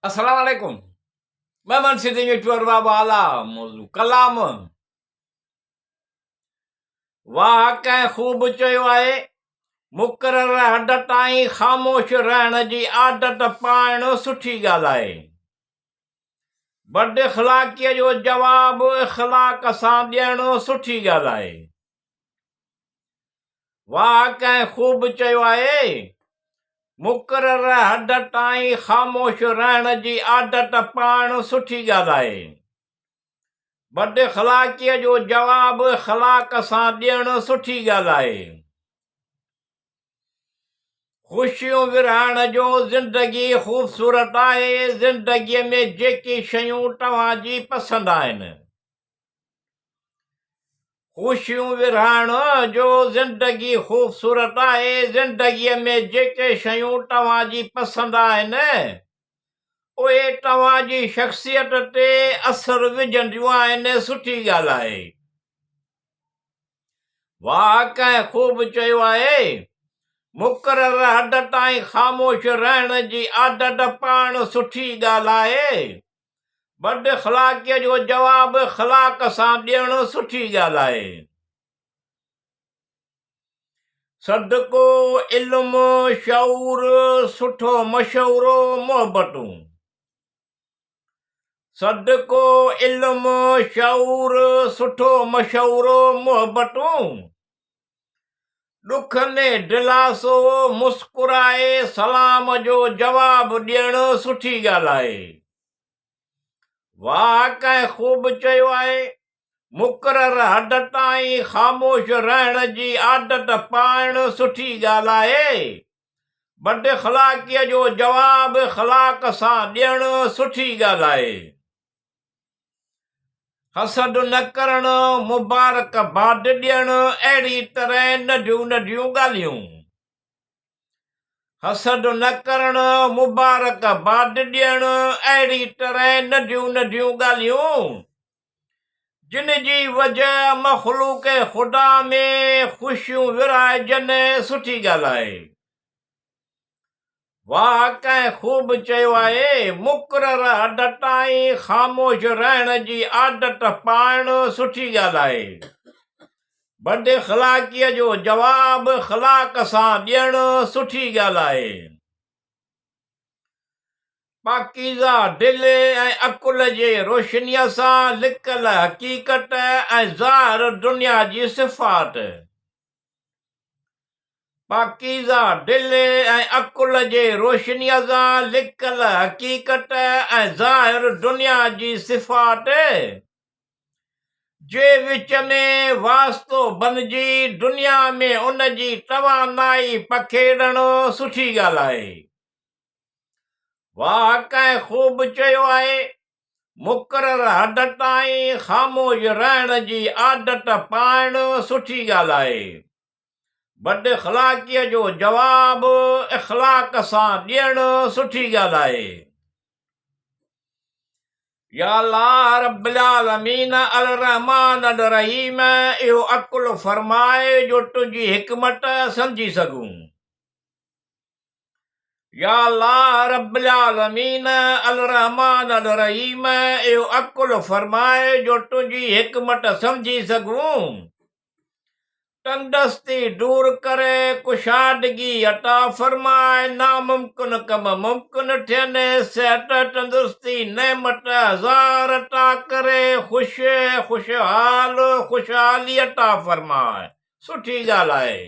السلام عليڪم مهمان سنڌي ۾ ٽوئر بابا اعليٰ موضوع ڪلام واهه ڪنهن خوب چيو آهي مقرر حد تائين خاموش رهڻ جي عادت پائڻ سٺي ڳالهه آهي بد اخلاقيء جو جواب اخلاق سان ڏيڻ سٺي ڳالهه آهي واهه ڪنهن خوب چيو آهي، مقرر حد تائين خاموش رهڻ جي عادت پائڻ سٺي ڳالهه آهي. بد اخلاقيء جو جواب اخلاق سان ڏيڻ سٺي ڳالهه آهي. خوشيون ورهائڻ جو زندگي خوبصورت آهي، زندگيء ۾ جيڪي شيون توهان جي پسند آهن. خوشيون ورهائڻ جو زندگي خوبصورت آهي، زندگيء ۾ جيڪي شيون توهان جي پسند آهن، اهي توهان جي شخصيت تي اثر وجهنديون آهن، سٺي ڳالهه آهي. واهه ڪنهن خوب چيو آهي، مقرر حد تائين خاموش رهڻ جي عادت پائڻ سٺي ڳالهه آهي، بد اخلاقيء جو جواب اخلاق سان ڏيڻ سٺي ڳالهه آهي. صدقو، علم، شعور، سٺو مشورو، محبتون. صدقو، علم، شعور، سٺو مشورو، محبتون. ڏک ۾ دلاسو، مسڪرائي سلام جو جواب ڏيڻ سٺي ڳالهه آهي. واهه ڪنهن خوب چيو آهي، مقرر حد تائين خاموش رهڻ جي عادت پائڻ سٺي ڳالهه آهي. بد اخلاقيء جو جواب اخلاق سان ڏيڻ سٺي ڳالهه آهي. حسد نه ڪرڻ، مبارڪ باد ڏيڻ، اهڙي طرح ننڍيون ننڍيون ڳالهيون. حسد نه ڪرڻ، مبارڪ باد ڏيڻ، اهڙي طرح ننڍيون ننڍيون ڳالهيون، جن جي وجه مخلوق خدا ۾ خوشيون ورهائجن، سٺي ڳالهه آهي. واهه ڪنهن خوب چيو آهي، مقرر حد تائين خاموش رهڻ جي عادت پائڻ سٺي ڳالهه آهي. بد اخلاقيء جو جواب اخلاق سان ڏيڻ سٺي ڳالهه آهي. پاڪيزه دل ۽ عقل جي روشنيء سان لڪل حقيقت ۽ ظاهر دنيا جي صفات. پاڪيزه دل ۽ عقل جي روشنيء سان لڪل حقيقت ۽ ظاهر دنيا جي صفات جي وچ ۾ واسطو بنجي دنيا ۾ ان جي توانائي پکيڙڻ سٺي ڳالهه آهي. واهه ڪنهن خوب چيو آهي، مقرر حد تائين خاموش رهڻ جي عادت پائڻ سٺي ڳالهه آهي. بد اخلاقيء جو جواب اخلاق سان ڏيڻ سٺي ڳالهه آهي. يا الله رب العالمين الرحمٰن الرحيم اهو عقل فرماء جو تنهنجي حڪمت سمجهي سگهون. يا الله رب العالمين الرحمٰن الرحيم اهو عقل فرماء جو تنهنجي حڪمت سمجهي سگهون. تندرستي دور ڪري، ڪشادگي عطا فرماء، ناممڪن ڪم ممڪن ٿين، صحت تندرستي نعمت هزار عطا ڪري، خوش، خوشحال، خوشحالي عطا فرماء. سٺي ڳالهه آهي.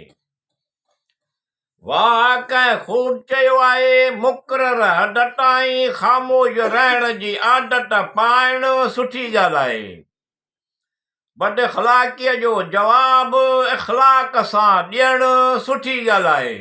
واهه ڪنهن خوب چيو آهي، مقرر حد تائين خاموش رهڻ جي عادت پائڻ سٺي ڳالهه آهي. بد اخلاقيء جو جواب اخلاق سان ڏيڻ سٺي ڳالهه آهي.